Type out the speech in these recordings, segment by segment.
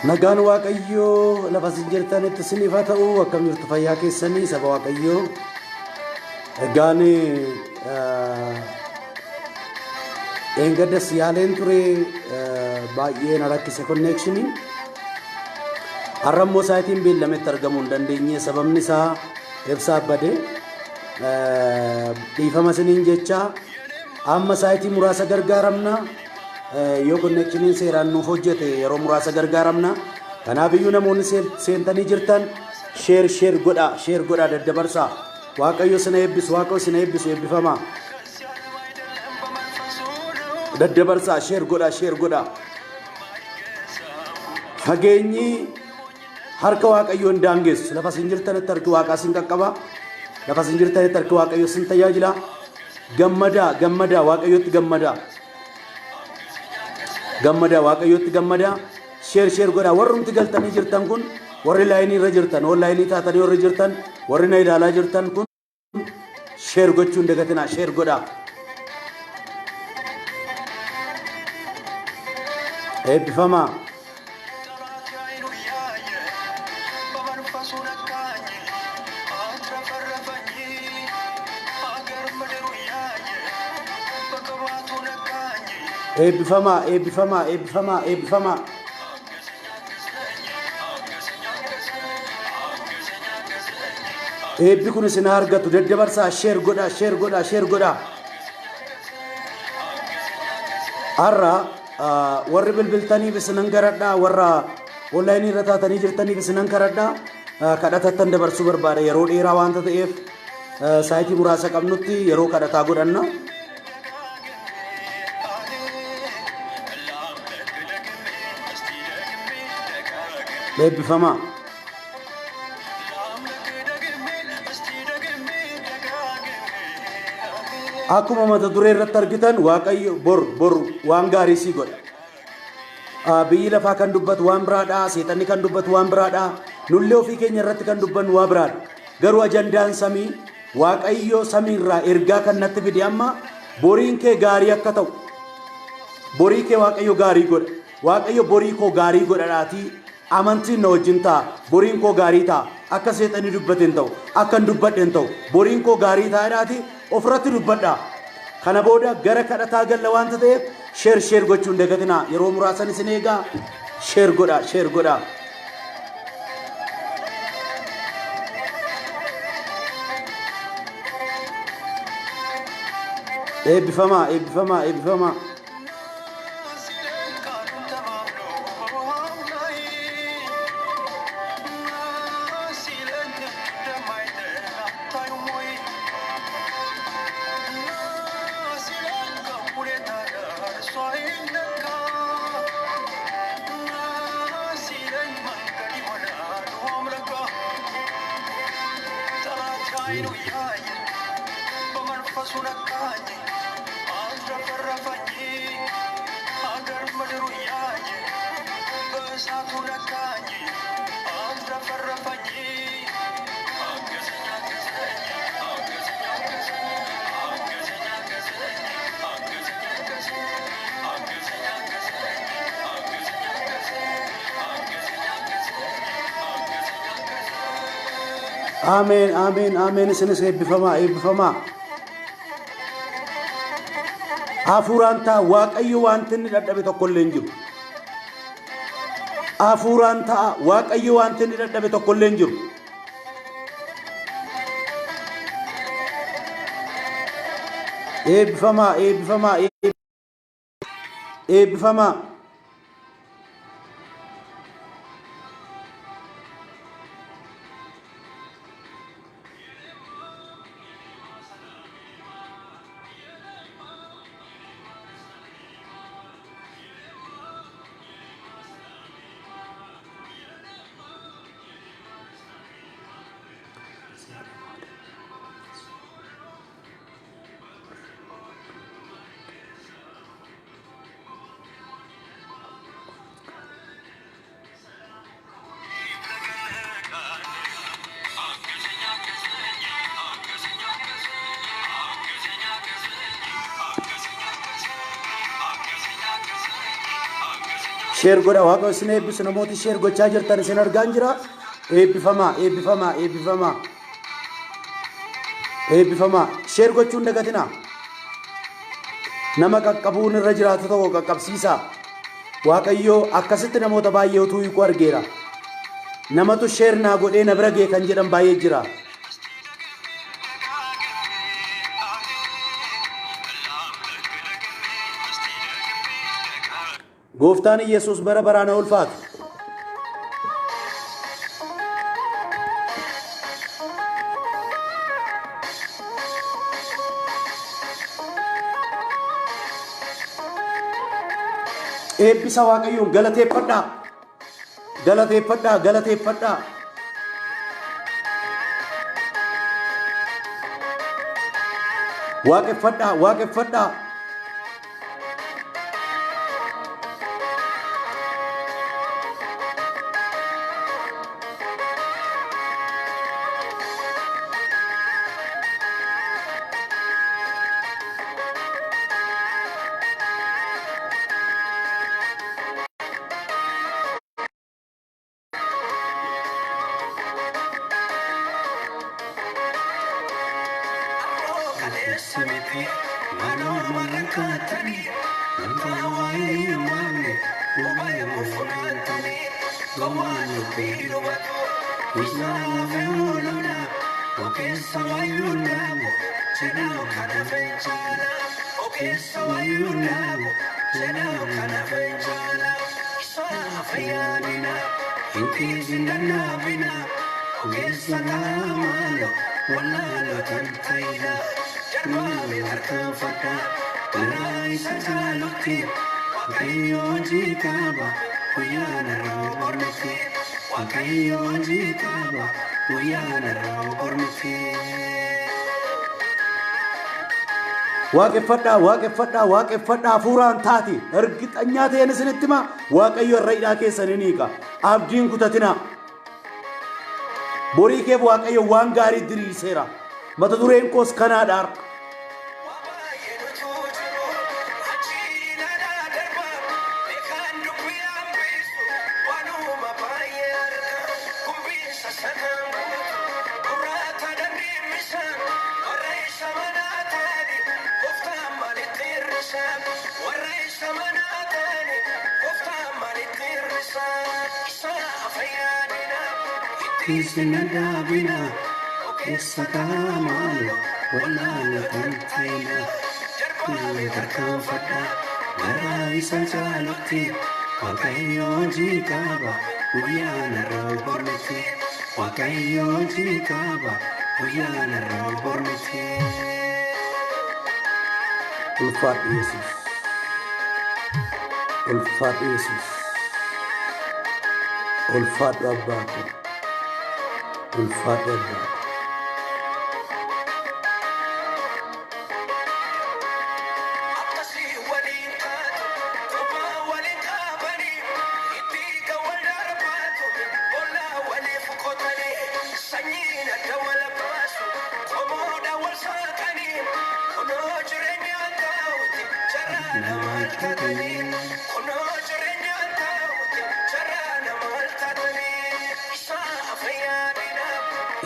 Nagaan Waaqayyoo lafa isin jirtanitti isiniif haa ta'u. Akkam jirtu fayyaa keessanii saba Waaqayyoo? Egaan dheengaddas yaaleen ture, baay'ee na rakkise konneekshiniin. Har'a immoo saayitiin beellametti argamuu hin dandeenye, sababni isaa ibsaa bade. Dhiifama isiniin jecha amma saayitii muraasa gargaaramna. Yoo konneekshiniin seeraan nuuf hojjete yeroo muraasa gargaaramna. Kanaaf iyyuu namoonni seentanii jirtan share share godhaa, share godhaa, daddabarsaa. Waaqayyo sina eebbisu, Waaqayyo sina eebbisu, eebbifamaa. Daddabarsaa, share godhaa, share godhaa. Fageenyi harka Waaqayyoo hin daangessu. Lafa isin jirtanitti harki Waaqaa isin qaqqaba. Lafa isin jirtanitti harki Waaqayyoo isin tajaajila. Gammadaa, gammadaa, Waaqayyootti gammadaa. Gammadaa, Waaqayyootti gammadaa. Share share godhaa. Warrumti galtanii jirtan kun, warri laayinii irra jirtan, onlaayinii taatanii warri jirtan, warri na ilaalaa jirtan kun share gochuu hin dagatinaa, share godhaa. Eebbifamaa. Eebbifamaa, eebbifamaa, eebbifamaa, eebbifamaa. Eebbi kun isin haa argatu. Daddabarsaa, share godhaa, share godhaa, share godhaa. Har'a warri bilbiltaniif isinan garadhaa, warra onlaayinii irra taatanii jirtaniif isinan kadhadhaa. Kadhatattan dabarsuu barbaada yeroo dheeraa waanta ta'eef saayitii muraasa qabnutti yeroo kadhataa godhanna. Eebbifamaa. Akkuma mata duree irratti argitan, Waaqayyo bor bor waan gaarii sii godha. Biyyi lafaa kan dubbatu waan biraadha, seexanni kan dubbatu waan biraadha, nullee ofii keenya irratti kan dubbannu waa biraadha. Garuu ajandaan samii, Waaqayyo samiirraa ergaa kan natti fide amma boriin kee gaarii akka ta'u. Borii kee Waaqayyo gaarii godha. Waaqayyo borii koo gaarii godhadhaatii amantiin na wajjin ta'a. Boriin koo gaarii ta'a. Akka seexanni dubbate hin ta'u. Akka hin dubbadhe hin ta'u. Boriin koo gaarii ta'a jedhaatii ofirratti dubbadhaa. Kana booda gara kadhataa galla waanta ta'eef share share gochuu hin dagatinaa. Yeroo muraasan isin eegaa, share godhaa, share godhaa. Eebbifamaa, eebbifamaa, eebbifamaa. Ameen, ameen, ameen. Isinis eebbifamaa, eebbifamaa. Hafuuraan ta'a. Waaqayyo wanti inni dadhabe tokko illee hin jiru. Hafuuraan ta'a. Waaqayyo wanti inni dadhabe tokko illee hin jiru. Eebbifamaa, eebbifamaa, eebbifamaa. Share godha. Waaqa isin eebbisu. Namooti share gochaa jirtan isin argaan jira. Eebbifamaa, eebbifamaa, eebbifamaa. Eebbifamaa. Share gochuun dagatinaa. Nama qaqqabuun irra jiraatu tokko qaqqabsiisaa. Waaqayyoo akkasitti namoota baay'ee utuu hiikuu argeera. Namatu share naa godhee na bira ga'e kan jedhan baay'ee jira. Gooftaan Iyyasuus bara baraan haa ulfaatu. Eebbisa Waaqayyoon galateeffadhaa. Galateeffadhaa, galateeffadhaa. Waaqeffadhaa, waaqeffadhaa. Waaqeffadhaa, waaqeffadhaa, waaqeffadhaa hafuuraan taati. Ergixanyaa ta'een isinitti himaa Waaqayyo irra hidhaa keessan hin hiika. Abdiin kutatinaa. Borii keef Waaqayyo waan gaarii diriirseera. Mata dureen koos kanaadha har'a. Ulfaadhu Yesuus. Ulfaadhu Yesuus. Ulfaadhu Abbaa koo. Ulfaadhu Abbaa koo.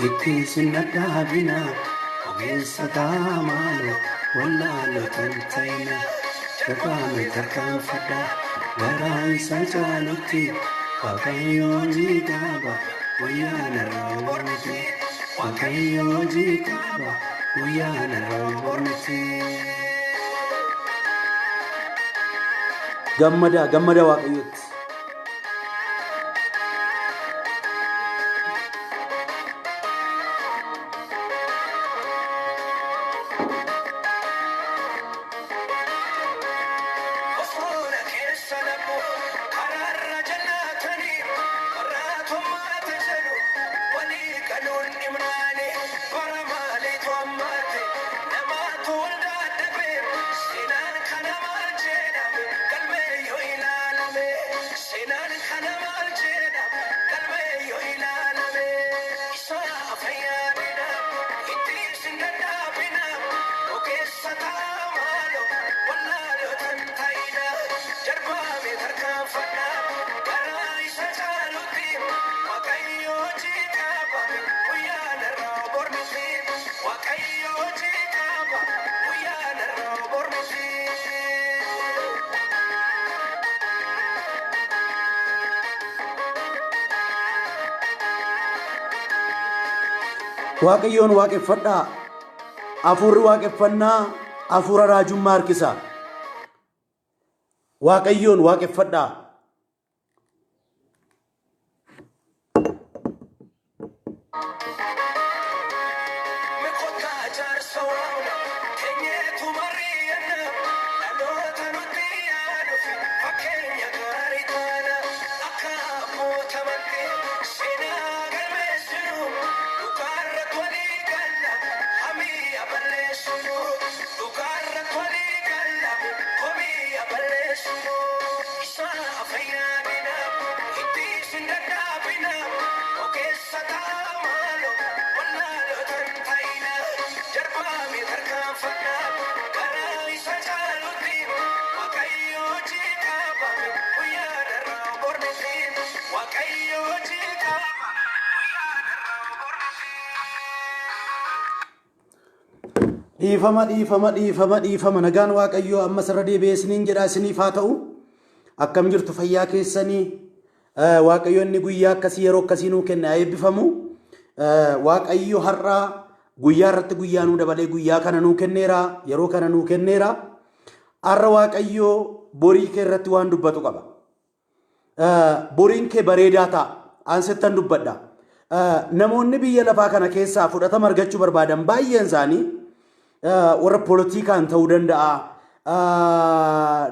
Ittiin sinna dhaabina ogeessa taamaalo wallaaloo tan ta'ina darbaame tarkaanfadha garaa isa caalutti Waaqayyo hojii qaba guyyaan irraa bormiti Waaqayyo hojii qaba guyyaan irraa bormiti. Gammadaa, gammada Waaqayyotti. Waaqayyoon waaqeffadhaa. Hafuurri waaqeffannaa hafuura raajummaa harkisa. Waaqayyoon waaqeffadhaa. Dhiifama, dhiifama, dhiifama, dhiifama. Nagaan Waaqayyoo ammas irra deebi'ee isiniin jedha, isiniif haa ta'u. Akkam jirtu, fayyaa keessanii? Waaqayyo inni guyyaa akkasii, yeroo akkasii nuu kenne haa eebbifamu. Waaqayyo har'a guyyaa irratti guyyaa nuu dabalee guyyaa kana nuu kenneera, yeroo kana nuu kenneera. Har'a Waaqayyo borii kee irratti waan dubbatu qaba. Boriin kee bareedaa ta'a. An sittan dubbadha. Namoonni biyya lafaa kana keessaa fudhatama argachuu barbaadan baay'een isaanii warra polotikaan ta'uu danda'a.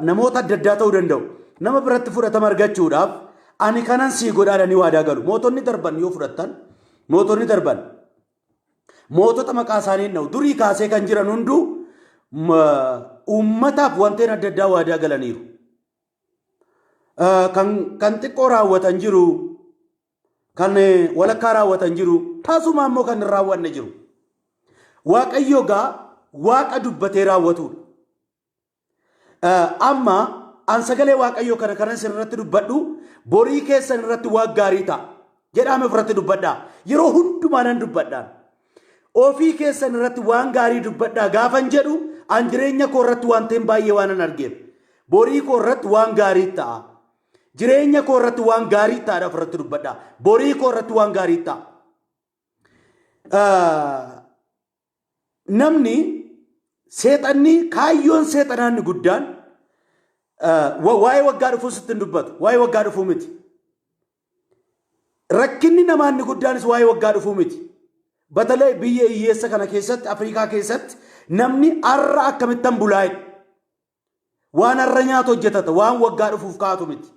Namoota adda addaa ta'uu danda'u. Nama biratti fudhatama argachuudhaaf ani kanan sii godhaadhanii waadaa galu. Mootonni darban yoo fudhattan, mootonni darban, mootota maqaa isaanii hin dha'u. Durii kaasee kan jiran hunduu uummataaf wanteen adda addaa waadaa galaniiru. Kan xiqqoo raawwatan jiru, kan walakkaa raawwatan jiru, tasuma immoo kan hin raawwanne jiru. Waaqayyo gaa Waaqa dubbatee raawwatudha. Amma an sagalee Waaqayyoo kana kanan isin irratti dubbadhu, borii keessan irratti waan gaarii ta'a. Jedhaame ofirratti dubbadhaa. Yeroo hundumaa nan dubbadhaan. Ofii keessan irratti waan gaarii dubbadhaa gaafan jedhu, an jireenya koo irratti wanteen baay'ee waan an argeef. Borii koo irratti waan gaarii ta'a. Jireenya koo irratti waan gaarii ta'aadha ofirratti dubbadhaa. Borii koo irratti waan gaarii ta'a. Namni seexanni, kaayyoon seexanaa inni guddaan waa'ee waggaa dhufuu sitti hin dubbatu. Waa'ee waggaa dhufuu miti. Rakkinni namaa inni guddaanis waa'ee waggaa dhufuu miti. Batalee biyya hiyyeessa kana keessatti, Afrikaa keessatti, namni har'a akkamittan bulaa'edha. Waan har'a nyaatu hojjetata, waan waggaa dhufuuf kaa'atu miti.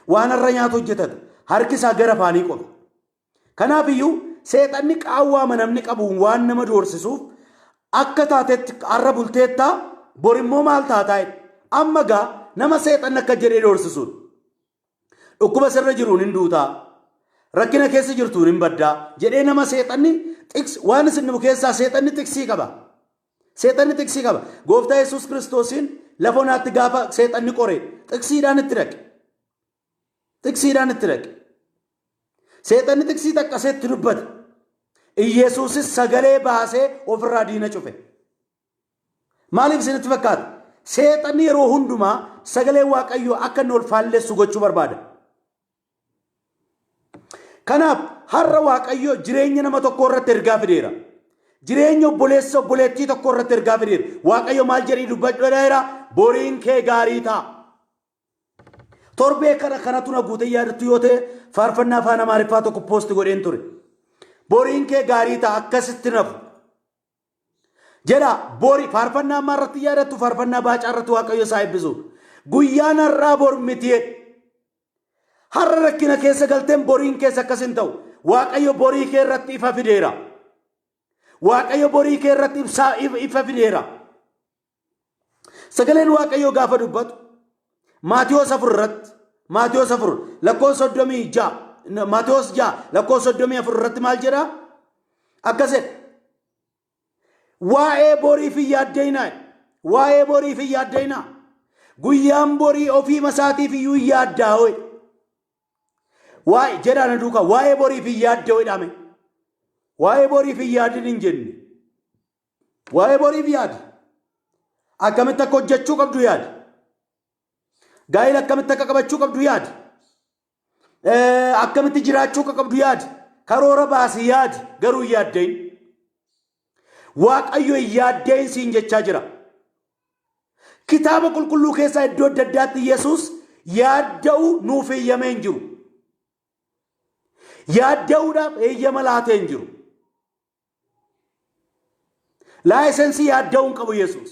Waan har'a nyaatu hojjetata. Harki isaa gara afaanii qofa. Kanaaf iyyuu seexanni qaawwaama namni qabuun waan nama doorsisuuf, akka taatetti har'a bulteettaa, borimmoo maal taataa jedhe. Amma gaa nama seexanni akka jedhee doorsisuun, dhukkuba sirra jiruun hin duutaa, rakkina keessa jirtuun hin baddaa jedhee nama seexanni tiks waan isin dhibu keessaa seexanni tiksii qaba. Seexanni tiksii qaba. Gooftaa Yesuus Kiristoosiin lafa onaatti gaafa seexanni qore tiksiidhaan itti dhaqe. Tiksiidhaan itti dhaqe. Seexanni tiksii xaqqasee itti dubbate. Iyesuusis sagalee baasee ofirraa diina cufe. Maaliif isinitti fakkaata? Seexanni yeroo hundumaa sagalee Waaqayyoo akka inni ol faallessu gochuu barbaada. Kanaaf har'a Waaqayyo jireenya nama tokkoo irratti ergaa fideera. Jireenya obboleessa, obboleettii tokko irratti ergaa fideera. Waaqayyo maal jedhii dubbadheera? Boriin kee gaarii ta'a. Torbee kana kanatu na guutee yaadattu yoo ta'e, faarfannaa afaan Amaariffaa tokko post godheen ture. Boriin kee gaarii ta'a, akkasitti nafu. Jedha bori faarfannaa ammaa irratti yaadattu, faarfannaa baacaa irratti. Waaqayyo isaa eebbisu. Guyyaan har'aa bor miti jedhe. Har'a rakkina keessa galteen boriin keessa akkas hin ta'u. Waaqayyo borii kee irratti ifa fideera. Waaqayyo borii kee irratti ibsaa ifa fideera. Sagaleen Waaqayyoo gaafa dubbatu Maatiyoos 4 irratti, Maatiyoos 4 lakkoofsa 36, Maatiyoos 6 lakkoofsa 34 irratti maal jedhaa? Akkas jedha. Waa'ee boriif hin yaaddeenaa. Waa'ee boriif hin yaaddeenaa. Guyyaan borii ofii masaatiif iyyuu hin yaaddaa ho'i. Waa'ee jedhaa na duukaa, waa'ee boriif hin yaaddoo jedhame. Waa'ee boriif hin yaadin hin jenne. Waa'ee boriif yaadi. Akkamitti akka hojjechuu qabdu yaadi. Gaa'ela akkamitti akka qabachuu qabdu yaadi. Akkamitti jiraachuu akka qabdu yaadi. Karoora baasi, yaadi, garuu hin yaaddain. Waaqayyo hin yaadda'in siin jechaa jira. Kitaaba qulqulluu keessaa iddoo adda addaatti Yesuus yaadda'uu nuuf eeyyamee hin jiru. Yaadda'uudhaaf eeyyama laatee hin jiru. Laayisensii yaadda'uu hin qabu Yesuus.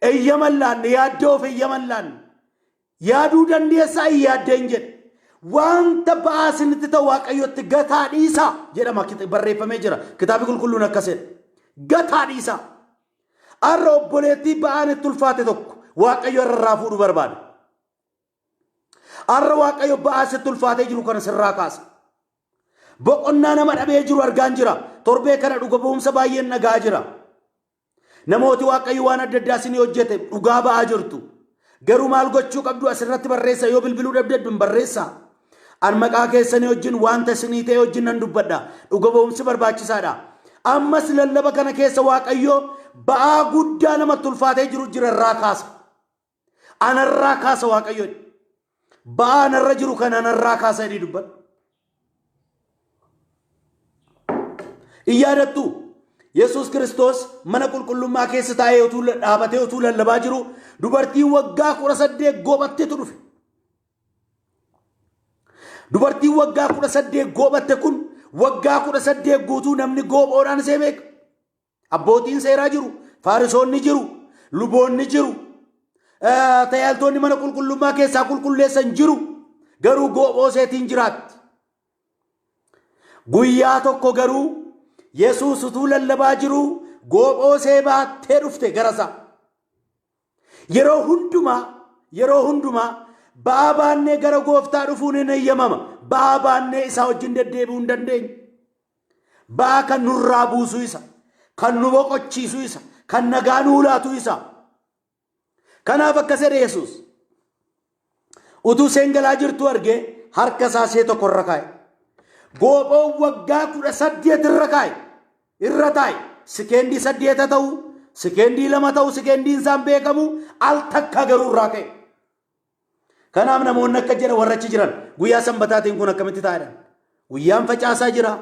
Eeyyama hin laanne, yaadda'uuf eeyyama hin laanne. Yaaduu dandeessaa hin yaadda'in jedhe. Wanta ba'aa isinitti ta'u Waaqayyotti gataa dhiisaa jedhama barreeffamee jira. Kitaabni qulqulluun akkas jedha. Gataa dhiisaa. Har'a obboleettii ba'aan itti ulfaate tokko Waaqayyo har'a irraa fuudhuu barbaada. Har'a Waaqayyo ba'aa sitti ulfaatee jiru kana sirraa kaasa. Boqonnaa nama dhabee jiru argaan jira. Torbee kana dhuga ba'umsa baay'een dhagaa jira. Namooti Waaqayyo waan adda addaa isinii hojjete dhugaa ba'aa jirtu. Garuu maal gochuu qabdu asirratti barreessa yoo bilbiluu dhabdeddu hin barreessaa. An maqaa keessanii wajjin wanta isinii ta'e wajjin nan dubbadha. Dhuga ba'umsi barbaachisaadha. Ammas lallaba kana keessa Waaqayyo ba'aa guddaa namatti ulfaatee jiru jira irraa kaasa. Anarraa kaasa Waaqayyo. Ba'aa anarra jiru kana anarraa kaasa jedhii dubbadhu. In yaadattu Yesuus Kiristoos mana qulqullummaa keessa taa'ee utuu dhaabatee utuu lallabaa jiru dubartiin waggaa 18 goophattetu dhufe. Dubartiin waggaa 18 goophatte kun waggaa 18 guutuu namni goophoodhaan ishee beeka. Abbootiin seeraa jiru, faarisoonni jiru, luboonni jiru, tajaajiltoonni mana qulqullummaa keessaa qulqulleessan jiru. Garuu goophoo isheetiin jiraatti. Guyyaa tokko garuu Yesuus utuu lallabaa jiruu goophoo ishee baattee dhufte gara isaa. Yeroo hundumaa yeroo hundumaa ba'aa baannee gara gooftaa dhufuun hin eeyyamama. Ba'aa baannee isaa wajjin deddeebi'uu hin dandeenyu. Ba'aa kan nurraa buusu isa, kan nu boqochiisu isa, kan nagaa nuu laatu isa. Kanaaf akkas jedhe Yesuus. Utuu isheen galaa jirtuu argee harka isaa ishee tokko irra kaa'e. Goophoon waggaa 18 irra kaa'e. Irra taa'e. Sikeendii saddeeta ta'u, sikeendii lama ta'u, sikeendiin isaan beekamu al takka garuu irraa ka'e. Kanaaf namoonni akka jedhan warra achi jiran guyyaa sanbataatiin kun akkamitti ta'a jedhan. Guyyaan facaasaa jira,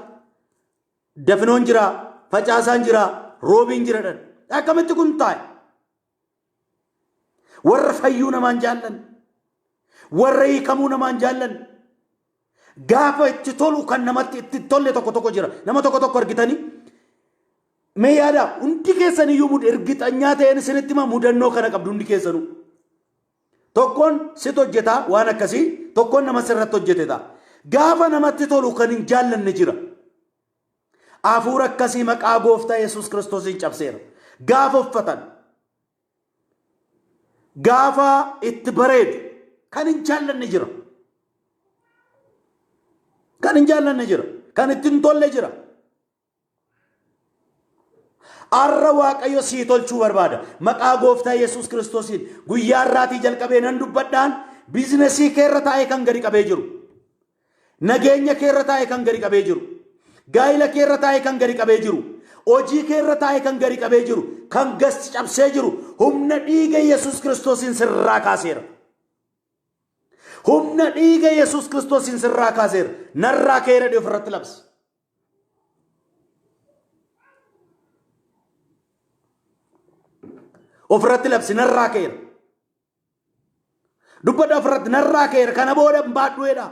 dafinoon jira, facaasaan jira, roobiin jira jedhan. Akkamitti kun taa'e? Warra fayyuu namaan jaallan, warra hiikamuu namaan jaallan, gaafa itti tolu kan namatti itti tolle tokko tokko jira. Nama tokko tokko argitanii mee yaada hundi keessan iyyuu ergixanyaa ta'een isinitti hima mudannoo kana qabdu hundi keessanuu. Tokkoon situ hojjetaa waan akkasii tokkoon nama sirratti hojjete ta'a. Gaafa namatti tolu kan hin jaallanne jira. Hafuura akkasii maqaa gooftaa Yesuus Kiristoosiin cabseera. Gaafa uffatan, gaafa itti bareedu kan hin jaallanne jira. Kan hin jaallanne jira. Kan itti hin tolle jira. Har'a Waaqayyo sii tolchuu barbaada. Maqaa gooftaa Yesuus Kiristoosiin guyyaa har'aatii jalqabee nan dubbadhaan biizinesii keerra taa'ee kan gadi qabee jiru. Nageenya keerra taa'ee kan gadi qabee jiru. Gaa'ila keerra taa'ee kan gadi qabee jiru. Hojii keerra taa'ee kan gadi qabee jiru. Kan gas cabsee jiru. Humna dhiiga Yesuus Kiristoosiin sirraa kaaseera. Humna dhiiga Yesuus Kiristoosiin sirraa kaaseera. Narraa ka'eera jedhee ofirratti labsi. Ofirratti labsi narraa ka'eera. Dubbadha ofirratti narraa ka'eera kana booda hin baadhu jedha.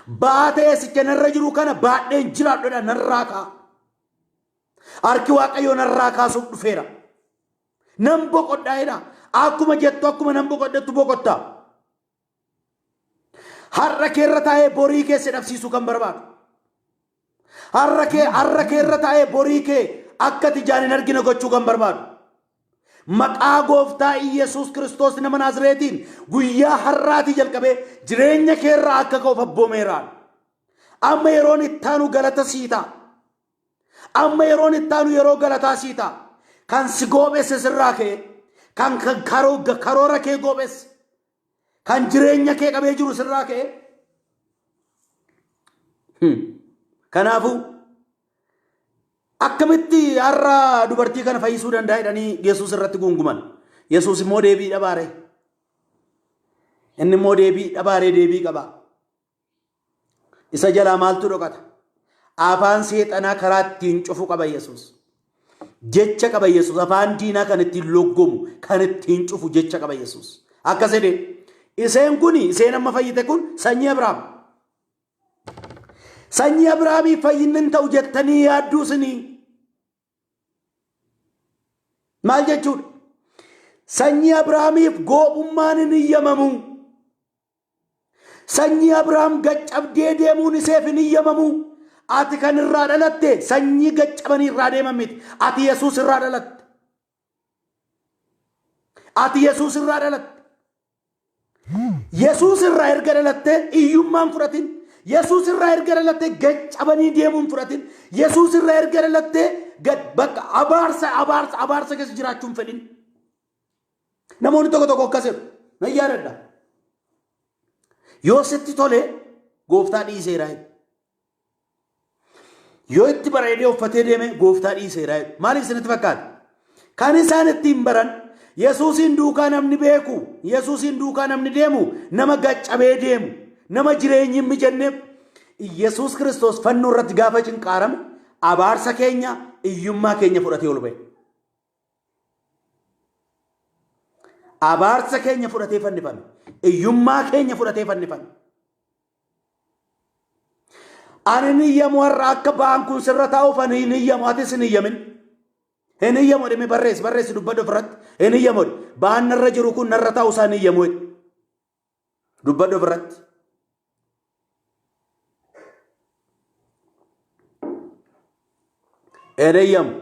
Ba'aa ta'ee sicha narra jiru kana baadheen jiraadhu jedha narraa ka'a. Harki Waaqayyoo narraa kaasuuf dhufeera. Nan boqodha jedha. Akkuma jettu akkuma nan boqodhettu boqotta. Har'a keerra taa'ee borii kee si dhabsiisuu kan barbaadu. Har'a kee har'a keerra taa'ee borii kee akka ati ijaan hin argine gochuu kan barbaadu. Maqaa gooftaa Iyyasuus Kiristoos nama Naazreetiin guyyaa har'aatii jalqabee jireenya keerraa akka ka'uuf abboomeeraan. Amma yeroon ittaanu galata sii ta'a. Amma yeroon ittaanu yeroo galataa sii ta'a. Kan si goophesse sirraa ka'e, kan karoora kee goophesse, Kan jireenya kee qabee jiru sirraa ka'e. Kanaafuu akkamitti har'a dubartii kana fayyisuu danda'a jedhanii Yesuus irratti guunguman. Yesuus immoo deebii dhabaare. Inni immoo deebii dhabaaree deebii qaba. Isa jalaa maaltu dhokata? Afaan seexanaa karaa ittiin cufu qaba Yesuus. Jecha qaba Yesuus. Afaan diinaa kan ittiin loggomu, kan ittiin cufu jecha qaba Yesuus. Akkas jedhee. Iseen kun, iseen amma fayyite kun sanyii Abrahaam. Sanyii Abrahaamiif fayyinni hin ta'u jettanii yaadduu isinii. Maal jechuudha? Sanyii Abrahaamiif goobummaan hin iyyamamu. Sanyii Abrahaam gaccabdee deemuun iseef hin iyyamamu. Ati kan irraa dhalatte sanyii gaccabanii irraa deeman miti. Ati Yesuus irraa dhalatte. Ati Yesuus irraa dhalatte. Yesuus irraa erga dhalattee iyyummaan fudhatin. Yesuus irraa erga dhalattee gaccabanii deemuun fudhatin. Yesuus irraa erga dhalattee bakka abaarsa abaarsa abaarsa keessa jiraachuun fedhin. Namoonni tokko tokko akkas jedhu. Nan yaadadha. Yoo sitti tole gooftaa dhiiseera jedhu. Yoo itti bareedee uffatee deeme gooftaa dhiiseera jedhu. Maaliif isinitti fakkaata? Kan isaan ittiin baran Yesuusiin duukaa namni beeku, Yesuusiin duukaa namni deemu, nama gaccabee deemu, nama jireenyi hin mijanneef Yesuus Kiristoos fannoo irratti gaafa cinqaarame abaarsa keenya, iyyummaa keenya fudhatee ol ba'e. Abaarsa keenya fudhatee fannifame. Iyyummaa keenya fudhatee fannifame. Ani hin iyyamu har'a akka ba'aan kun sirra taa'uuf ani hin iyyamu atis hin iyyamin. Hin iyyamu jedhame barreessi barreessi dubbadhu ofirratti. Hin iyyamu jedhe. Ba'aan narra jiru kun narra taa'u isaa hin iyyamu jedhe. Dubbadhu ofirratti. Hin iyyamu.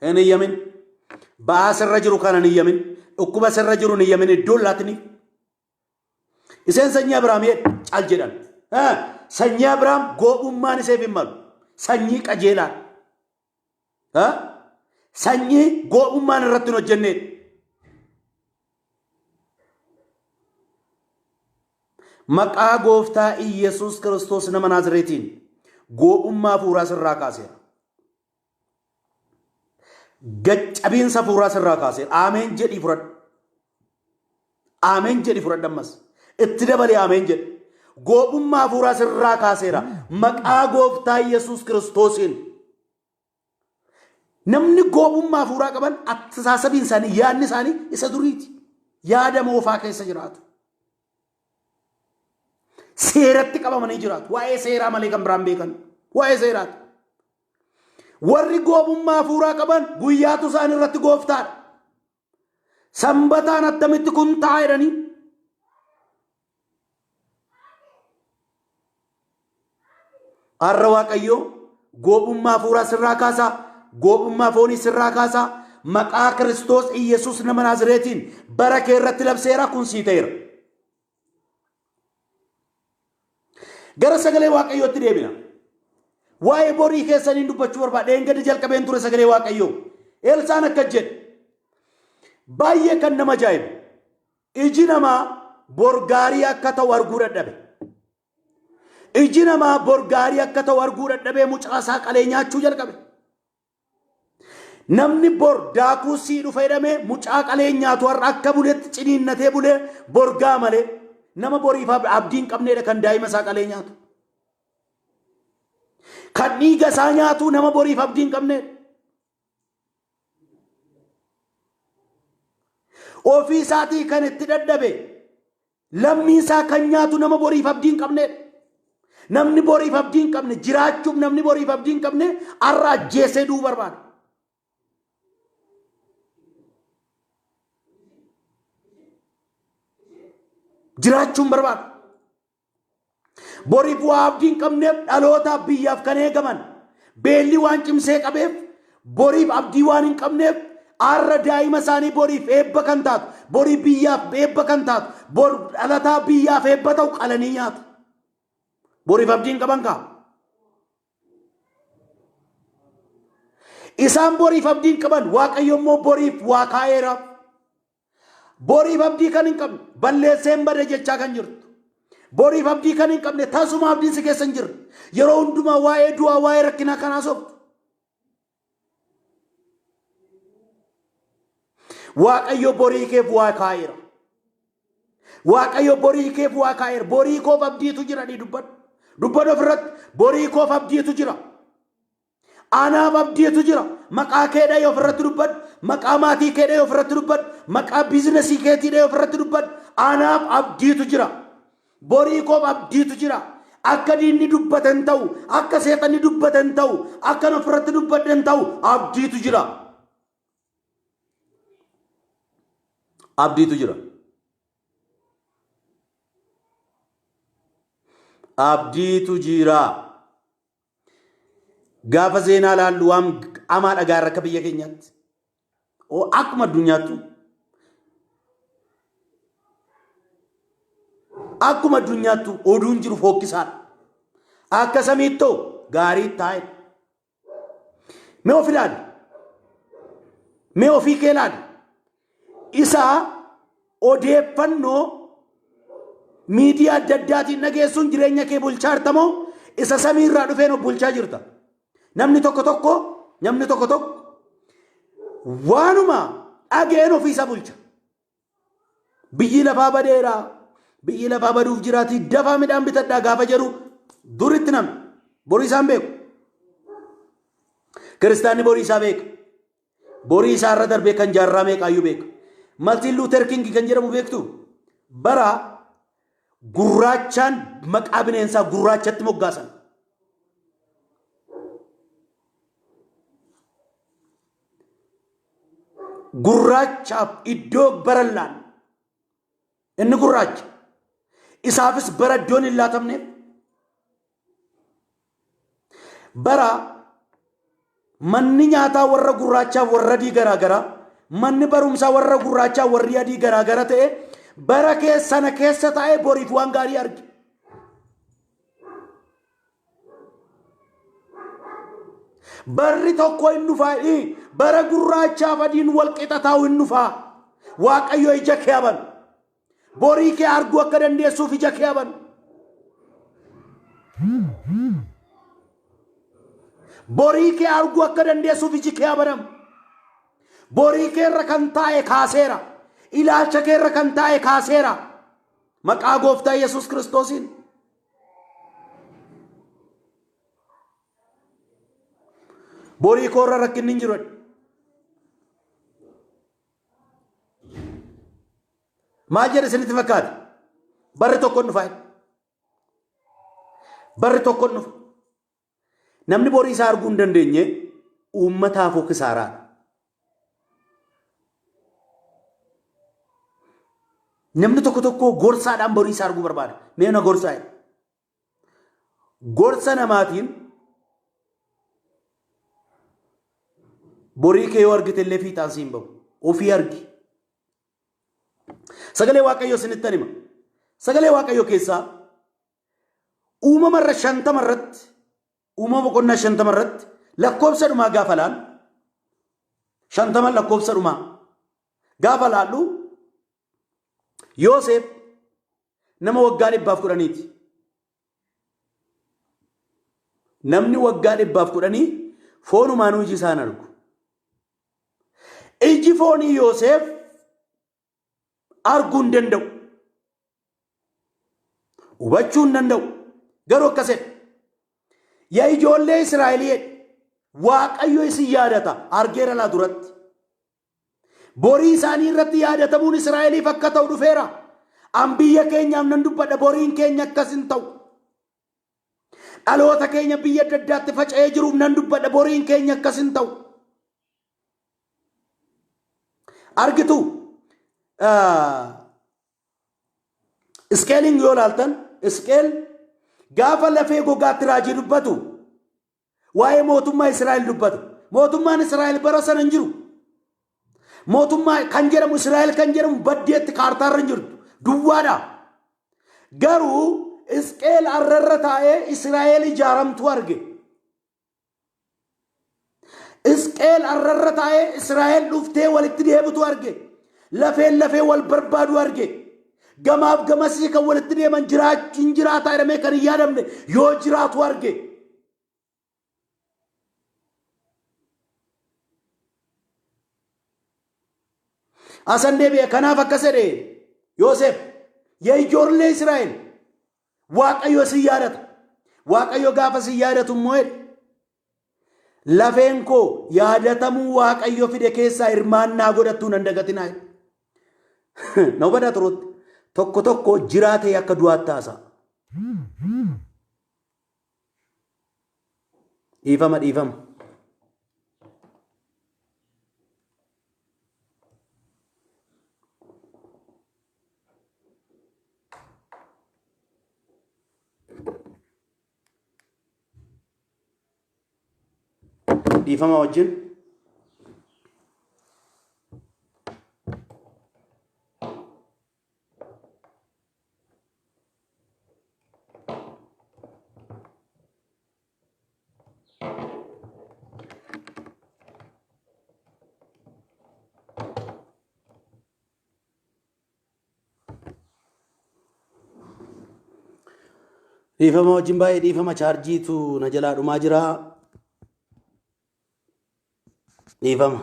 Hin iyyamin. Ba'aa sirra jiru kana hin iyyamin. Dhukkuba sirra jiru hin iyyamin. Iddoo hin laatiniif. Iseen sanyii Abiraam jedhe cal jedhan. Sanyii Abiraam goobummaan iseef hin malu. Sanyii qajeelaa. Sanyii goobummaan irratti hin hojjenneedha. Maqaa gooftaa Iyyasuus Kiristoos nama Naazreetiin goobummaa hafuuraa sirraa kaaseera. Gaccabiinsa hafuuraa sirraa kaaseera. Ameen jedhii fudhadhu. Ameen jedhi fudhadhu ammas. Itti dabalii ameen jedhi. Goobummaa hafuuraa sirraa kaaseera. Maqaa gooftaa Yesuus Kiristoosiin. Namni goobummaa hafuuraa qaban attisaasabiin isaanii yaadni isaanii isa duriiti. Yaada moofaa keessa jiraatu. Seeratti qabamanii jiraatu. Waa'ee seeraa malee kan biraan beekan. Waa'ee seeraati. Warri goobummaa hafuuraa qaban guyyaatu isaan irratti gooftaadha. Sanbataan attamitti kun ta'a jedhanii. Har'a Waaqayyo goobummaa hafuuraa sirraa kaasaa, goobummaa foonii sirraa kaasaa, maqaa Kiristoos Iyyasuus nama Naazireetiin bara kee irratti labseera kun sii ta'eera. Gara sagalee Waaqayyootti deebina. Waa'ee borii keessaniin dubbachuu barbaada. Dheengadda jalqabeen ture sagalee Waaqayyoo. Elsaan akkas jedhe. Baay'ee kan nama ajaa'ibu. Iji namaa bor gaarii akka ta'u arguu dadhabe. Iji namaa bor gaarii akka ta'u arguu dadhabee mucaa isaa qalee nyaachuu jalqabe. Namni bor daakuu sii dhufa jedhamee mucaa qalee nyaatu har'a akka buletti ciniinnatee bulee bor gaa malee nama boriif abdii hin qabneedha kan daa'ima isaa qalee nyaatu. Kan dhiiga isaa nyaatu nama boriif abdii hin qabneedha. Ofii isaatii kan itti dadhabe Lammii isaa kan nyaatu nama boriif abdii hin qabneedha. Namni boriif abdii hin qabne jiraachuuf namni boriif abdii hin qabne har'a ajjeesee du'uu barbaada. Jiraachuun barbaada. Boriif waa abdii hin qabneef dhalootaaf biyyaaf kan eegaman beelli waan cimsee qabeef boriif abdii waan hin qabneef har'a daa'ima isaanii boriif eebba kan taatu borii biyyaaf eebba kan taatu bor dhalataa biyyaaf eebba ta'u qalanii nyaatu. Boriif abdii hin qaban kaa. Isaan boriif abdii hin qaban Waaqayyo immoo boriif waa kaa'eeraaf. Boriif abdii kan hin qabne balleesseen bade jechaa kan jirtu. Boriif abdii kan hin qabne tasuma abdiin si keessa hin jirre. Yeroo hundumaa waa'ee du'aa waa'ee rakkinaa kan haasoftu. Waaqayyo borii keef waa kaa'eera. Waaqayyo borii keef waa kaa'eera. Borii koof abdiitu jira ni dubbadhu. Dubbadhu ofirratti borii koof abdiitu jira. Anaaf abdiitu jira. Maqaa kee dhahee ofirratti dubbadhu. Maqaa maatii kee dhahee ofirratti dubbadhu. Maqaa biizinasii keetii dhahee ofirratti dubbadhu. Anaaf abdiitu jira. Borii koof abdiitu jira. Akka diinni dubbate hin ta'u, akka seexanni dubbate hin ta'u, akka ani ofirratti dubbadhe hin ta'u, abdiitu jira. Abdiitu jira. Abdiitu jira. Gaafa seenaa laallu waan amaa dhagaa irra akka biyya keenyaatti. Oo akkuma addunyaattu. Akkuma addunyaattu oduun jiru fokkisaadha. Akka samiittoo gaarii taa'e. Mee of ilaali. Mee ofii kee ilaali. Isa odeeffannoo miidiyaa adda addaatiin dhageessuun jireenya kee bulchaa jirta moo isa samii irraa dhufeen of bulchaa jirta? Namni tokko tokko namni tokko tokko waanuma dhageen ofiisa bulcha. Biyyi lafaa badeera. Biyyi lafaa baduuf jiraati. Dafaa midhaan bitadhaa gaafa jedhu duritti namni borii isaan beeku. Kiristaanni borii isaa beeka. Borii isaa irra darbee kan jaarraa meeqaayyuu beeka. Martiin Luuter King kan jedhamu beektu bara gurraachaan maqaa bineensaa gurraachatti moggaasan. Gurraachaaf iddoo barallaan inni gurraacha isaafis bara iddoon hin laatamneef bara manni nyaataa warra gurraachaaf warra adii garaagaraa manni barumsaa warra gurraachaa warri adii garaagara ta'e bara sana keessa taa'ee boriif waan gaarii arge. Barri tokko hin dhufaa bara gurraachaaf adiin wal qixa taa'u hin dhufaa. Waaqayyo ija kee habanu. Borii kee arguu akka dandeessuuf ija kee habanu. Borii kee arguu akka dandeessuuf iji kee habanamu. Borii kee irra kan taa'e kaaseera. Ilaalcha kee irra kan taa'e kaaseera. Maqaa gooftaa Yesuus Kiristoosiin. Borii koo irra rakkinni hin jiru. Maal jedhe isinitti fakkaata? Barri tokko hin dhufa. Barri tokko hin dhufa. Namni borii isaa arguu hin dandeenye uummataafuu kisaaraadha. Namni tokko tokko gorsaadhaan borii isaa arguu barbaada. Mee na gorsaa jedha. Gorsa namaatiin borii kee yoo argite illee fiixaan siin bahu. Ofii argi. Sagalee Waaqayyoo isinittan hima. Sagalee Waaqayyoo keessaa uumama irra 50 irratti uumama boqonnaa 50 irratti lakkoofsa dhumaa gaafa laallu 50 lakkoofsa dhumaa gaafa laallu Yooseef nama waggaa 110ti. Namni waggaa 110 foonumaanuu iji isaan argu. Iji foonii Yooseef arguu hin danda'u. Hubachuu hin danda'u. Garuu akkas jedhe. Yaa ijoollee Israa'elii jedhe. Waaqayyo isin yaadata argeera laa duratti. Borii isaanii irratti yaadatamuun Israa'eliif akka ta'u dhufeera. An biyya keenyaaf nan dubbadha boriin keenya akkas hin ta'u. Dhaloota keenya biyya adda addaatti faca'ee jiruuf nan dubbadha boriin keenya akkas hin ta'u. Argitu isqeeliin yoo ilaaltan isqeel gaafa lafee gogaatti raajii dubbatu waa'ee mootummaa Israa'el dubbata. Mootummaan Israa'el bara sana hin jiru. Mootummaa kan jedhamu Israa'el kan jedhamu baddeetti kaartaarra hin jirtu. Duwwaadha. Garuu Isqeel arrarra taa'ee Israa'el ijaaramtuu arge. Isqeel arrarra taa'ee Israa'el dhuftee walitti deebitu arge. Lafeen lafee wal barbaadu arge. Gamaaf gamasii kan walitti deeman jiraachuun jiraataa jedhamee kan hin yaadamne yoo jiraatu arge. Asan deebi'e kanaaf akkas jedhe Yoosef yaa ijoollee Israa'el Waaqayyo isin yaadata. Waaqayyo gaafa si yaadatu immoo jedhe lafeen koo yaadatamuu Waaqayyo fide keessaa hirmaannaa godhattuu nan dagatinaa jedhe. Na hubadhaa turutti tokko tokko jiraatee akka du'aatti haasa'a. Dhiifama dhiifama. Dhiifama wajjin. Dhiifama wajjin baay'ee dhiifama chaarjiitu na jalaa dhumaa jira. Dhiifama.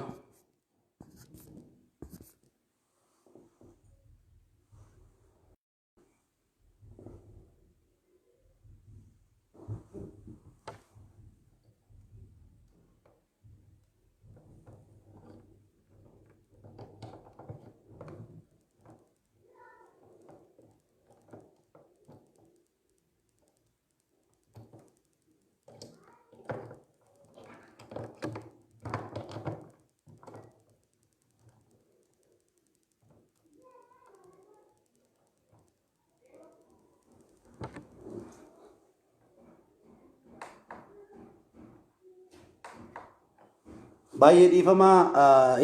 Baay'ee dhiifama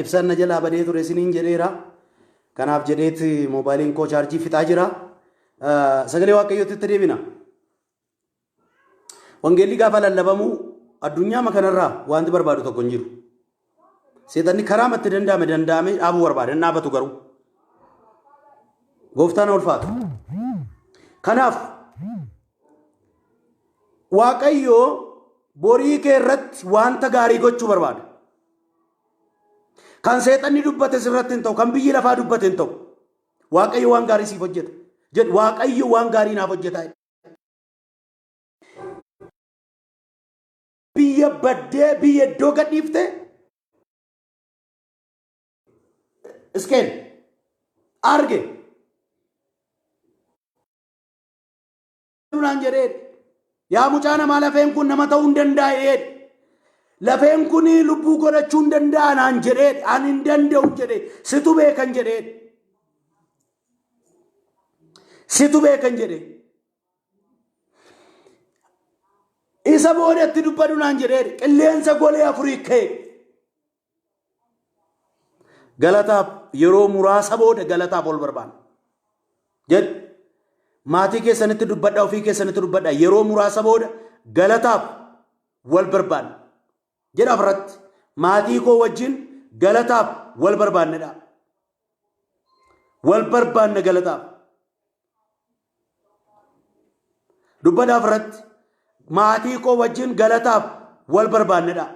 ibsaan na jalaa badee ture isiniin jedheera. Kanaaf jedheeti moobaayiliin koo chaarjii fixaa jira. Sagalee Waaqayyootti itti deebina. Wangeelli gaafa lallabamu addunyaa kanarraa wanti barbaadu tokko hin jiru. Seexanni karaa itti danda'ame danda'ame dhaabuu barbaada. Hin dhaabatu garuu. Gooftaan ulfaatu. Kanaaf Waaqayyo borii kee irratti wanta gaarii gochuu barbaada. Kan seexanni dubbate sirratti hin ta'u, kan biyyi lafaa dubbate hin ta'u. Waaqayyo waan gaarii siif hojjeta. Jedhu Waaqayyo waan gaarii naaf hojjeta. Biyya baddee biyya iddoo gadhiifte iskeen arge. Naan jedhee yaa mucaa namaa lafeen kun nama ta'uu hin danda'e. Lafeen kun lubbuu godhachuu hin danda'a naan jedhee ani hin danda'u jedhee situ beekan jedhee. Situ beekan jedhee. Isa boodatti dubbadhu naan jedhee qilleensa golee afurii ka'e. Galataaf yeroo muraasa booda galataaf ol barbaanna. Jedhu maatii keessanitti dubbadha ofii keessanitti dubbadha yeroo muraasa booda galataaf wal barbaanna. Jedha ofirratti maatii koo wajjin galataaf wal barbaannedha. Wal barbaanna galataaf. Dubbadha ofirratti maatii koo wajjin galataaf wal barbaannedha.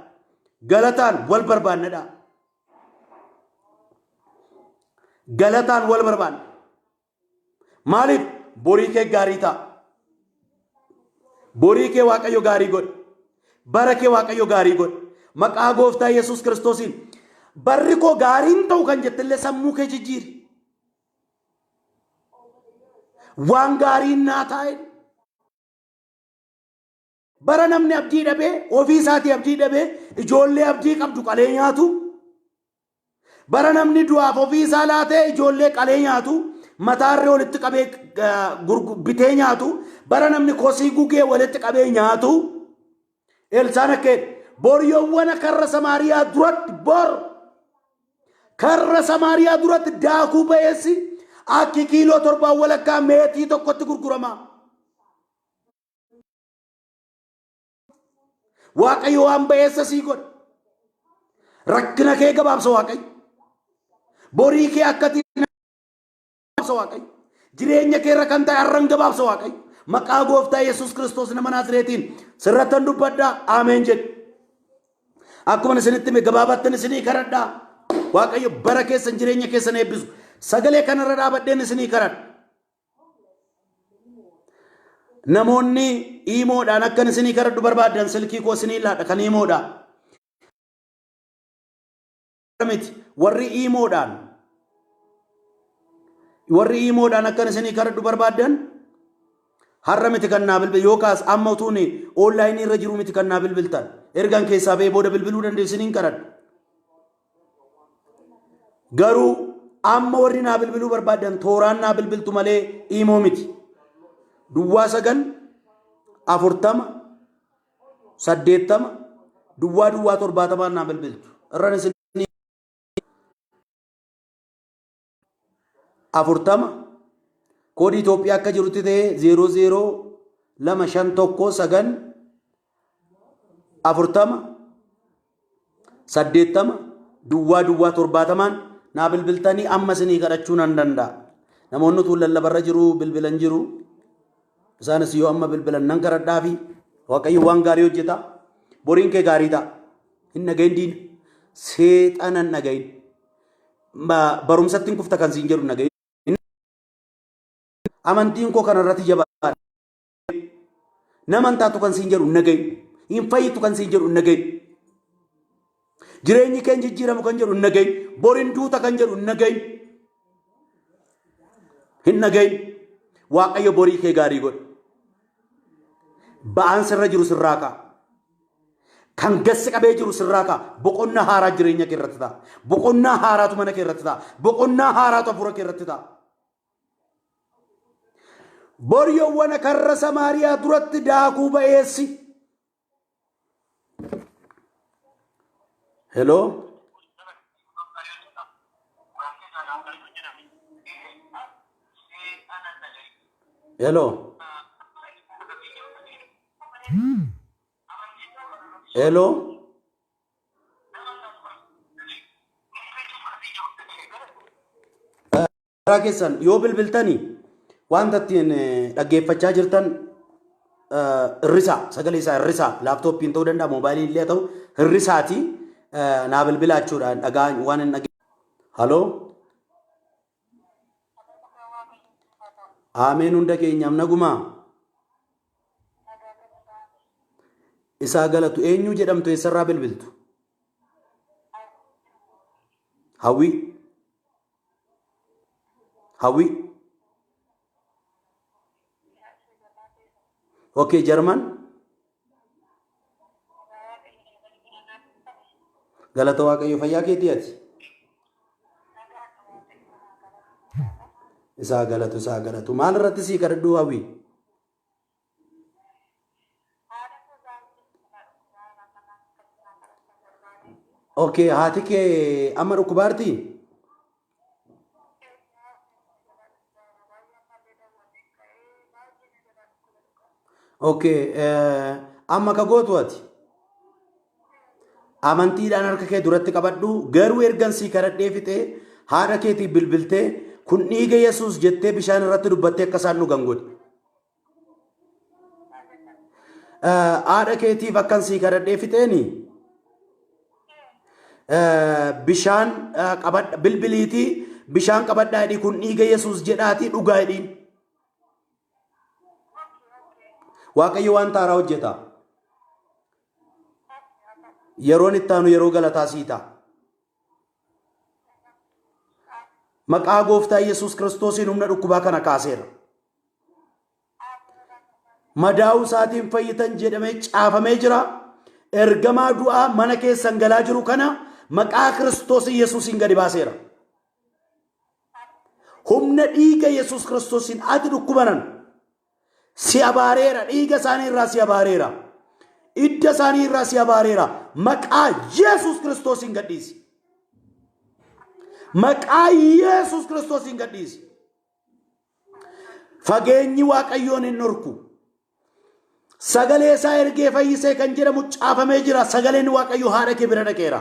Galataan wal barbaannedha. Galataan wal barbaanna. Maaliif borii kee gaarii ta'a. Borii kee Waaqayyo gaarii godhe. Bara kee Waaqayyo gaarii godhe. Maqaa gooftaa Yesuus Kiristoosiin barri koo gaariin ta'u kan jettillee sammuu kee jijjiiri. Waan gaariin naa taa'e. Bara namni abdii dhabee ofii isaatii abdii dhabee ijoollee abdii qabdu qalee nyaatu. Bara namni du'aaf ofii isaa laatee ijoollee qalee nyaatu. Mataarree walitti qabee bitee nyaatu. Bara namni kosii gugee walitti qabee nyaatu. Elsaan akka jedhe bor yowwana karra Samaariyaa duratti bor karra Samaariyaa duratti daakuu ba'eessi akki kiiloo torbaan walakkaa meetii tokkotti gurgurama. Waaqayyo waan ba'eessa sii godha. Rakkina kee gabaabsa Waaqayyo. Borii kee akkati gabaabsa Waaqayyo. Jireenya kee irra kan ta'e har'an gabaabsa Waaqayyo. Maqaa gooftaa Yesuus Kiristoos nama Naazreetiin sirrattan dubbadhaa. Ameen jedhi. Akkuma isinitti hime gabaabattan isinii kadhadhaa. Waaqayyo bara keessan jireenya keessan eebbisu. Sagalee kanarra dhaabadheen isinii kadhadha. Namoonni iimoodhaan akkan isinii kadhadhu barbaaddan silkii koo isinii laadha kan iimoodha. Miti warri iimoodhaan warri iimoodhaan akkan isinii kadhadhu barbaaddan har'a miti kan naa bilbil yookaas amma utuun onlaayinii irra jiru miti kan naa bilbiltan ergan keessaa ba'ee booda bilbiluu dandeessu isiniin kadhadha. Garuu amma warri naa bilbiluu barbaaddan tooraan naa bilbiltu malee iimoo miti. Duwwaa 9 40 80 duwwaa duwwaa 70 naa bilbiltu. Irran isin 40 koodii Itoophiyaa akka jirutti ta'ee 0 0 2 5 1 9 40 80 duwwaa duwwaa 70n naa bilbiltanii amma isinii kadhachuu nan danda'a. Namoonni utuu lallabarra jiru bilbilan jiru. Isaanis yoo amma bilbilan nan kadhadhaafi Waaqayyo waan gaarii hojjeta. Boriin kee gaarii ta'a. Hin dhagahin diina. Seexana hin dhagahin. Barumsatti hin kufta kan siin jedhu hin dhagahin. Amantiin koo kanarratti jabaadha. Nama hin taatu kan siin jedhu hin dhagahin. Hin fayyitu kan siin jedhu hin dhagahin. Jireenyi kee hin jijjiiramu kan jedhu hin dhagahin. Boriin duuta kan jedhu hin dhagahin. Hin dhagahin. Waaqayyo borii kee gaarii godha. Ba'aan sirra jiru sirraa ka'a. Kan gassi qabee jiru sirraa ka'a. Boqonnaa haaraa jireenya kee irratti ta'a. Boqonnaa haaraatu mana kee irratti ta'a. Boqonnaa haaraatu hafuura kee irratti ta'a. Bor yowwana karra Samaariyaa duratti daakuu ba'eessi. Hello? Hello? Hello? Karaa keessan yoo bilbiltani wanta ittiin dhaggeeffachaa jirtan hirrisaa sagalee isaa hirrisaa laaptooppiin ta'uu danda'a moobaayiliin illee ta'u hirrisaati naa bilbilaa jechuudha dhagaa waan hin dhagge. Haloo. Aameen hunda keenyaaf nagumaa. Isaa galatu eenyuu jedhamtu eessarraa bilbiltu? Hawwii. Hawwii. Okay, Jarman. Galata Waaqayyo fayyaa keetii ati. Isaa galatu isaa galatu. Maal irratti sii kadhadhuu hawwii? Okay, haati kee amma dhukkubaartii? Okay, amma ka gootu ati? Amantiidhaan harka kee duratti qabadhu garuu ergan sii kadhadhee fixee haadha keetiif bilbiltee kun dhiiga Yesuus jettee bishaan irratti dubbattee akka isaan dhugan godhi. Haadha keetiif akkan sii kadhadhee fixeeni bishaan qabadha bilbiliitii bishaan qabadhaa jedhii kun dhiiga Yesuus jedhaatii dhugaa jedhiin. Waaqayyo waan taaraa hojjeta. Yeroon itti aanu yeroo galataa sii ta'a. Maqaa gooftaa Yesuus Kiristoosiin humna dhukkubaa kana kaaseera. Madaa'uu isaatiin fayyitan jedhamee caafamee jira. Ergamaa du'aa mana keessan galaa jiru kana maqaa Kiristoos Yesuusiin gadi baaseera. Humna dhiiga Yesuus Kiristoosiin ati dhukkubanan si abaareera. Dhiiga isaanii irraa si abaareera. Idda isaanii irraa si abaareera. Maqaa Yesuus Kiristoosiin gadhiisi. Maqaa Yesuus Kiristoosiin gadhiisi. Fageenyi Waaqayyoon hin dhorku. Sagalee isaa ergee fayyisee kan jedhamu caafamee jira. Sagaleen Waaqayyoo haadha kee bira dhaqeera.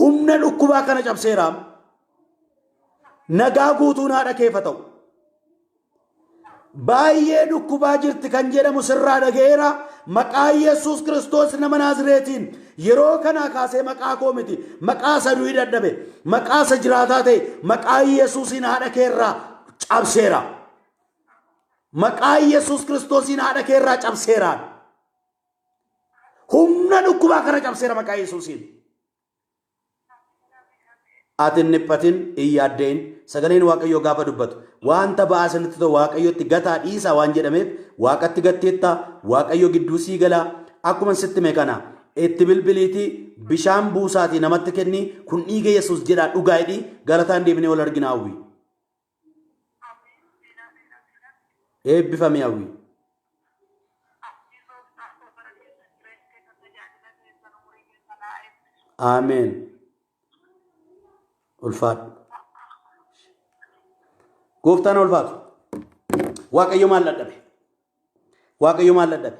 Humna dhukkubaa kana cabseera. Nagaa guutuun haadha keef haa ta'u. Baay'ee dhukkubaa jirti kan jedhamu sirraa dhaga'eera. Maqaa Yesuus Kiristoos nama Naazreetiin yeroo kanaa kaasee maqaa koo miti maqaa isa du'ii dadhabe maqaa isa jiraataa ta'e maqaa Yesuusiin haadha keerraa cabseera. Maqaa Yesuus Kiristoosiin haadha kee irraa cabseeraan. Humna dhukkubaa kana cabseera maqaa Yesuusiin. Ati hin dhiphatin, hin yaadda'in. Sagaleen Waaqayyoo gaafa dubbatu wanta ba'aa isinitti ta'u Waaqayyotti gataa dhiisaa waan jedhameef Waaqatti gatteetta, Waaqayyo gidduu sii gala. Akkuma sitti hime kana itti bilbiliitii bishaan buusaatii namatti kenni kun dhiiga Yesuus jedhaa dhugaa jedhii galataan deebinee wal argina hawwi. Eebbifami hawwi. Ameen. Ulfaadhu. Gooftaan ulfaatu. Waaqayyo maal dadhabe? Waaqayyo maal dadhabe?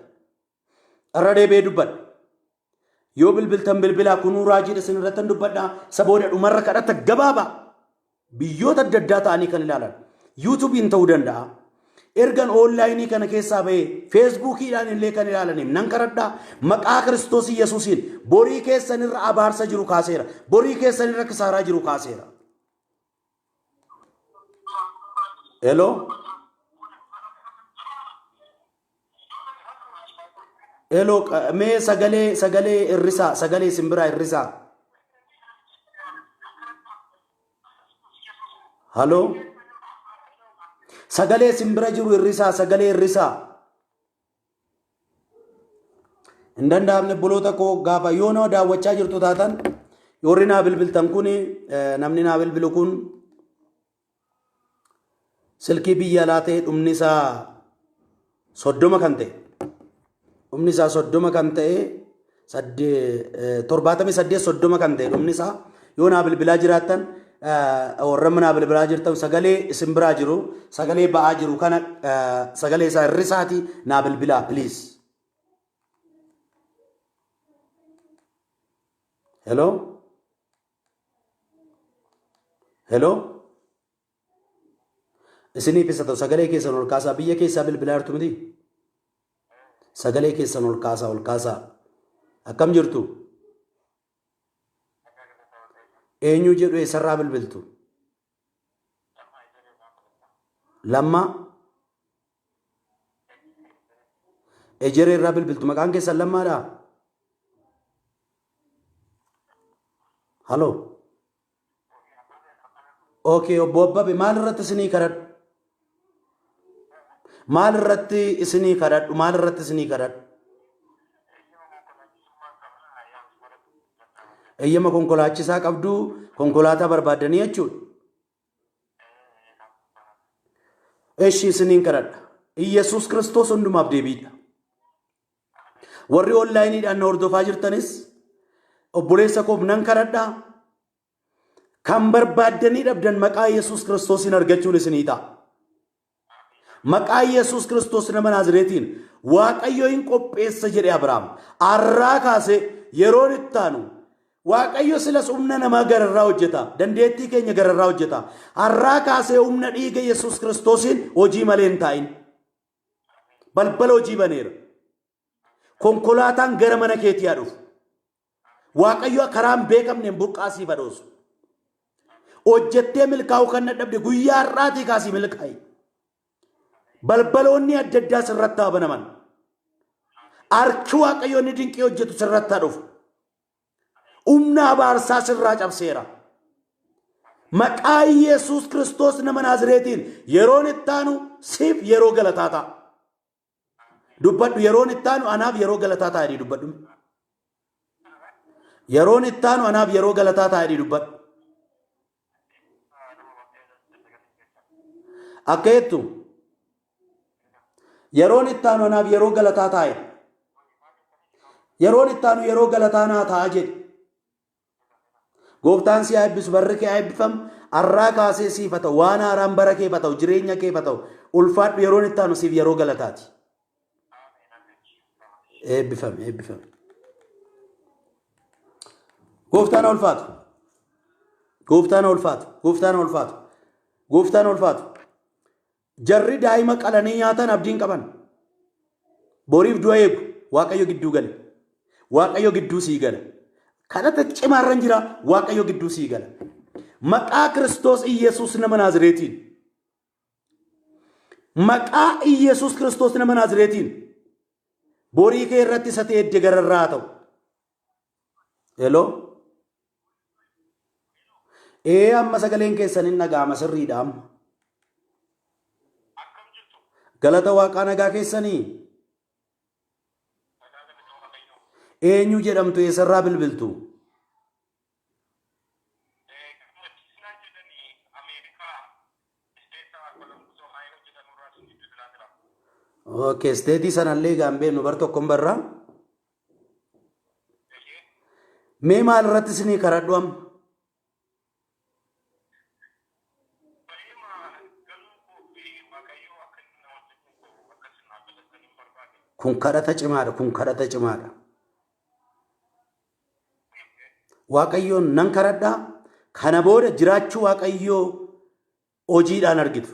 Irra deebi'ee dubbadha. Yoo bilbiltan bilbilaa kunuu raajiidha isin irrattan dubbadha. Isa booda dhumarra kadhata gabaabaa biyyoota adda addaa ta'anii kan ilaalan. Yuutuubiin ta'uu danda'a. Ergan oonlaayinii kana keessaa ba'ee feesbuukiidhaan illee kan ilaalaniif nan kadhadha. Maqaa Kiristoos Yesuusiin borii keessan irra abaarsa jiru kaaseera. Borii keessan irra kisaaraa jiru kaaseera. Hello? Hello, mee sagalee sagalee hir'isaa, sagalee simbiraa hir'isaa. Hello? Sagalee simbira jiru hir'isaa, sagalee hir'isaa. Hin danda'amne obboloota koo gaafa yoo nama daawwachaa jirtu taatan warri naa bilbiltan kun namni naa bilbilu kun silkii biyya alaa ta'e dhumni isaa 30 kan ta'e dhumni isaa 30 kan ta'e 78 30 kan ta'e dhumni isaa yoo naa bilbilaa jiraattan warra naa bilbilaa jirtan sagalee isin biraa jiru sagalee ba'aa jiru kana sagalee isaa hir'isaatii naa bilbilaa please. Hello? Hello? Isiniif isa ta'u sagalee keessan ol kaasaa biyya keessaa bilbilaa jirtu miti? Sagalee keessan ol kaasaa ol kaasaa. Akkam jirtu? Eenyu jedhu eessarraa bilbiltu? Lammaa? Ejeree irraa bilbiltu maqaan keessan lammaadhaa? Haloo? Okay, obbo Abbabe maal irratti isinii kadhadhu? Maal irratti isinii kadhadhu? Maal irratti isinii kadhadhu? Eeyyama konkolaachisaa qabdu konkolaataa barbaaddanii jechuudha. Eshi isiniin kadhadha. Iyyasuus Kiristoos hundumaaf deebiidha. Warri onlaayiniidhaan na hordofaa jirtanis obboleessa koof nan kadhadha. Kan barbaaddanii dhabdan maqaa Yesuus Kiristoosiin argachuun isinii ta'a. Maqaa Yesuus Kiristoos nama Naazireetiin Waaqayyo hin qopheessa jedhe Abrahaam. Arraa kaasee yeroon itti aanu Waaqayyo silas humna namaa gararraa hojjeta. Dandeettii keenya gararraa hojjeta. Har'aa kaasee humna dhiiga Yesuus Kiristoosiin hojii malee hin taa'in. Balbala hojii baneera. Konkolaataan gara mana keetii haa dhufu. Waaqayyo karaa hin beekamneen burqaa siif haa dhoosu. Hojjettee milkaa'uu kan dadhabde guyyaa har'aatii kaasii milkaa'i. Balbaloonni adda addaa sirratti haa banaman. Harki Waaqayyo inni dinqii hojjetu sirratti haa dhufu. Humna abaarsaa sirraa cabseera. Maqaa Yesuus Kiristoos nama Naazireetiin yeroon itti aanu siif yeroo galataa ta'a. Dubbadhu yeroon itti aanu anaaf yeroo galataa ta'a jedhii dubbadhu. Yeroon itti aanu anaaf yeroo galataa ta'a jedhii dubbadhu. Akka jettu yeroon itti aanu anaaf yeroo galataa ta'a jedhi. Yeroon itti aanu yeroo galataa naa ta'a jedhi. Gooftaan si haa eebbisu barri kee haa eebbifamu. Arraa kaasee siif haa ta'u waan haaraan bara keef haa ta'u jireenya keef haa ta'u ulfaadhu yeroon itti aanu siif yeroo galataati. Eebbifame eebbifame. Gooftaan haa ulfaatu. Gooftaan haa ulfaatu. Gooftaan haa ulfaatu. Gooftaan haa ulfaatu. Jarri daa'ima qalanii nyaatan abdiin qaban. Boriif du'a eegu. Waaqayyo gidduu gale. Waaqayyo gidduu sii gala. Kadhata cimaarran jira. Waaqayyo gidduu sii gala. Maqaa Kiristoos Iyyasuus nama Naazireetiin. Maqaa Iyyasuus Kiristoos nama Naazreetiin borii kee irratti isa ta'e edde gararraa haa ta'u. Hello? Ee amma sagaleen keessan hin dhaga'ama sirriidha amma. Galata waaqaa nagaa keessanii. Eenyu jedhamtu eessarraa bilbiltu? Okay, isteetii sanallee egaa hin beeknu bar tokkon barra. Mee maal irratti isinii karadhu amma? Kun kadhata cimaadha, kun kadhata cimaadha. Waaqayyoon nan kadhadha. Kana booda jiraachuu Waaqayyoo hojiidhaan argitu.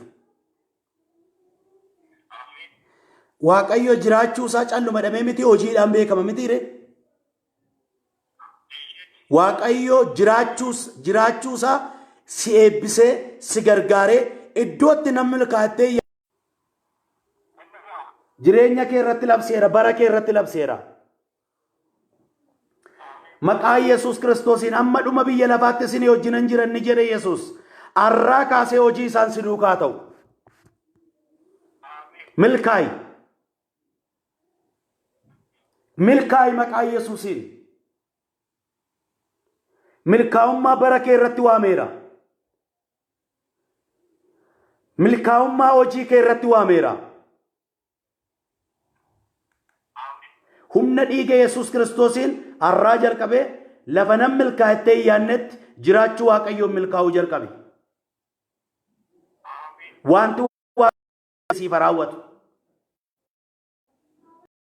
Waaqayyo jiraachuu isaa calluma dhamee miti hojiidhaan beekama miti ree? Waaqayyo jiraachuu isaa si eebbisee si gargaaree iddootti namni milkaa'attee jireenya kee irratti labseera bara kee irratti labseera. Maqaa Yesuus Kiristoosiin amma dhuma biyya lafaatti isinii wajjinan jira inni jedhe Yesuus. Arraa kaasee hojii isaan si duukaa ta'u. Milkaa'i. Milkaa'i maqaa Yesuusiin. Milkaa'ummaa bara kee irratti waameera. Milkaa'ummaa hojii kee irratti waameera. Humna dhiiga Yesuus Kiristoosiin har'aa jalqabee lafa nan milkaa'ettee hin yaadnetti jiraachuu Waaqayyoon milkaa'uu jalqabe. Wanti Waaqayyo siif haa raawwatu.